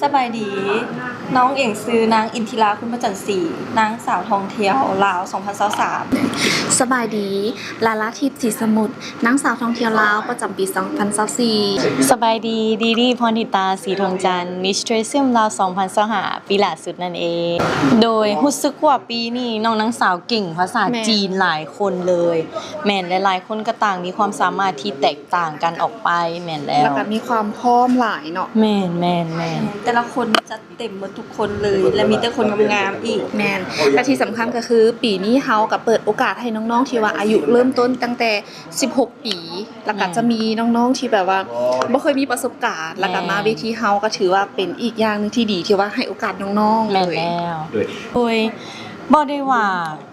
ສະບາຍດີ, ນ້ອງເອງຊື່ນາງ ອິນທິລາ ຄຸນພະຈັນສີ, ນາງສາວທ່ອງທ່ຽວລາວ ສອງພັນຊາວສາມ. ສະບາຍດີ, ລາລາທິບ ສີສະໝຸດ, ນາງສາວທ່ອງທ່ຽວລາວ ປະຈຳປີ ສອງພັນຊາວສີ່. ສະບາຍດີ, ດີດີ ພອນທິຕາ ສີທອງຈັນ, ມິສທຣີຊຶມລາວ ສອງພັນຊາວຫ້າ ປີຫຼ້າສຸດນັ້ນເອງ. ໂດຍ ຮູ້ສຶກວ່າປີນີ້ນ້ອງນາງສາວເກັ່ງພາສາ ແມ່ນ ຈີນຫຼາຍຄົນເລີຍ. ແມ່ນ ຫຼາຍໆຄົນກໍຕ່າງມີຄວາມສາມາດທີ່ແຕກຕ່າງກັນອອກໄປ. ແມ່ນແລ້ວ ແລ້ວກໍມີຄວາມພ້ອມຫຼາຍເນາະ. ແມ່ນໆໆ ແຕ່ລະຄົນຈັດເຕັມໝົດທຸກຄົນເລີຍ ແລະ ມີແຕ່ຄົນງາມໆອີກ. ແມ່ນ ແລະ ທີ່ສຳຄັນກໍຄື ປີນີ້ເຮົາກໍເປີດໂອກາດໃຫ້ນ້ອງໆທີ່ວ່າອາຍຸເລີ່ມຕົ້ນຕັ້ງແຕ່ສິບຫົກປີ ແລ້ວກໍ ແມ່ນ ຈະມີນ້ອງໆທີ່ແບບວ່າບໍ່ເຄີຍມີປະສົບການ ແລ້ວກໍ ແມ່ນ ມາເວທີເຮົາ ກໍຖືວ່າເປັນອີກຢ່າງໜຶ່ງທີ່ດີ ທີ່ວ່າໃຫ້ໂອກາດນ້ອງໆ. ແມ່ນແລ້ວ ໂດຍ ເວົ້າໄດ້ວ່າ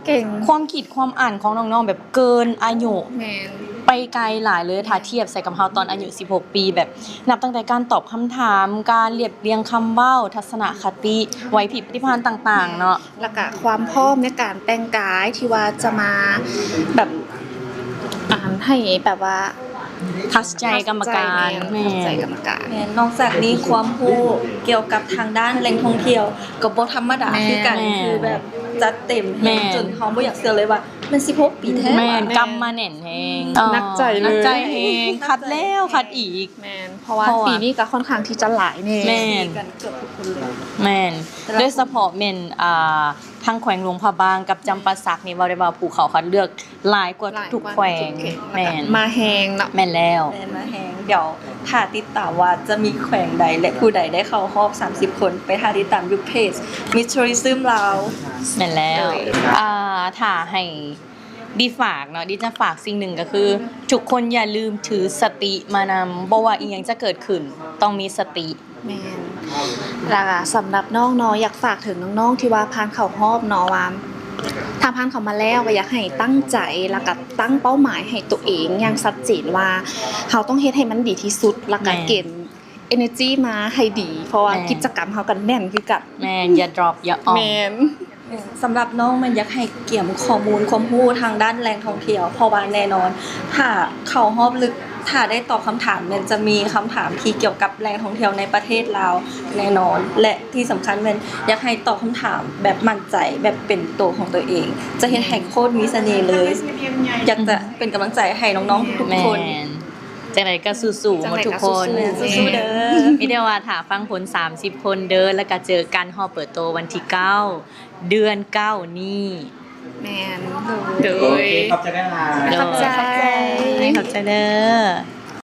ເກັ່ງ ຄວາມຄິດຄວາມອ່ານຂອງນ້ອງໆແບບເກີນອາຍຸ ແມ່ນ ໄປໄກຫຼາຍເລີຍ ຖ້າທຽບໃສ່ກັບເຮົາຕອນອາຍຸສິບຫົກປີ ແບບນັບຕັ້ງແຕ່ການຕອບຄຳຖາມ, ການລຽບລຽງຄຳເວົ້າ, ທັດສະນະຄະຕິ, ໄຫວພິບປະຕິພານຕ່າງໆເນາະ. ແລ້ວກະຄວາມພ້ອມໃນການແຕ່ງກາຍທີ່ວ່າຈະມາແບບ ອັນ ໃຫ້ແບບວ່າ ທັດໃຈກຳມະການ. ແມ່ນ ທັດໃຈກຳມະການ. ແມ່ນ ນອກຈາກນີ້ຄວາມຮູ້ກ່ຽວກັບທາງດ້ານແຫຼ່ງທ່ອງທ່ຽວກໍບໍ່ທຳມະດາຄືກັນ. ແມ່ນ ຄືແບບຈັດເຕັມແຮງ ແມ່ນ ຈົນເຮົາບໍ່ຢາກເຊື່ອເລີຍວ່າແມ່ນສິບຫົກປີແທ້. ແມ່ນ ກຳມາແໜ້ນແຮງ. ເອີ ໜັກໃຈເລີຍ ໜັກໃຈແຮງ ຄັດແລ້ວຄັດອີກ. ແມ່ນ ເພາະວ່າ ເພາະວ່າ ປີນີ້ກໍຄ່ອນຂ້າງທີ່ຈະຫຼາຍແນ່. ແມ່ນ ມີກັນເກືອບທຸກຄົນເລີຍ. ແມ່ນ ໂດຍສະເພາະແມ່ນ ອ່າ ທາງແຂວງຫຼວງພະບາງກັບຈຳປາສັກນີ້ ເວົ້າໄດ້ວ່າຜູ້ເຂົ້າຄັດເລືອກຫຼາຍກວ່າ ຫຼາຍກວ່າທຸກໆແຂວງ. ທຸກແຂວງ ແມ່ນ ແລ້ວກໍມາແຮງເນາະ. ແມ່ນແລ້ວ ແມ່ນ ມາແຮງ. ດຽວຖ້າຕິດຕາມວ່າຈະມີແຂວງໃດ ແລະ ຜູ້ໃດໄດ້ເຂົ້າຮອບສາມສິບຄົນ ໄປຖ້າຕິດຕາມຢູ່ເພຈ Miss Tourism ລາວ. ແມ່ນແລ້ວ ໂດຍ ອ່າ ຖ້າໃຫ້ ດີຝາກເນາະ ດີຈະຝາກສິ່ງໜຶ່ງກໍຄື ທຸກຄົນຢ່າລືມຖືສະຕິມານຳ ບໍ່ວ່າອີ່ຫຍັງຈະເກີດຂຶ້ນ ຕ້ອງມີສະຕິ. ແມ່ນ ແລ້ວກໍສຳລັບນ້ອງເນາະ ຢາກຝາກເຖິງນ້ອງໆທີ່ວ່າຜ່ານເຂົ້າຮອບເນາະ ວ່າຖ້າຜ່ານເຂົ້າມາແລ້ວກໍຢາກໃຫ້ຕັ້ງໃຈ ແລ້ວກໍຕັ້ງເປົ້າໝາຍໃຫ້ຕົວເອງຢ່າງຊັດເຈນວ່າ ເຮົາຕ້ອງເຮັດໃຫ້ມັນດີທີ່ສຸດ ແລ້ວກໍ ແມ່ນ ເກັບ energy ມາໃຫ້ດີ ເພາະວ່າ ແມ່ນ ກິດຈະກຳເຮົາກໍແໜ້ນຄືກັນ. ແມ່ນ ຢ່າ drop ຢ່າ drop. ແມ່ນ ສຳລັບນ້ອງແມ່ນຢາກໃຫ້ກຽມຂໍ້ມູນຄວາມຮູ້ທາງດ້ານແຫຼ່ງທ່ອງທ່ຽວ ເພາະວ່າແນ່ນອນ ຖ້າເຂົ້າຮອບລຶກ ຖ້າໄດ້ຕອບຄຳຖາມ ແມ່ນຈະມີຄຳຖາມທີ່ກ່ຽວກັບແຫຼ່ງທ່ອງທ່ຽວໃນປະເທດລາວແນ່ນອນ ແລະ ທີ່ສຳຄັນແມ່ນຢາກໃຫ້ຕອບຄຳຖາມແບບໝັ້ນໃຈ ແບບເປັນໂຕຂອງຕົວເອງ ຈະເຮັດໃຫ້ໂຄດມີສະເໜ່ເລີຍ. ຢາກຈະເປັນກຳລັງໃຈໃຫ້ນ້ອງໆທຸກໆຄົນ. ແມ່ນ ຈັ່ງໃດກໍສູ້ໆໝົດທຸກຄົນ. ສູ້ໆເດີ ມີແຕ່ວ່າຖ້າຟັງຜົນສາມສິບຄົນເດີ ແລ້ວກໍເຈີກັນຮອບເປີດໂຕວັນທີເກົ້າ ເດືອນເກົ້ານີ້. ແມ່ນ ໂດຍ ໂອເຄ ຂອບໃຈຫຼາຍໆ. ໂດຍ ຂອບໃຈ ຂອບໃຈເດີ.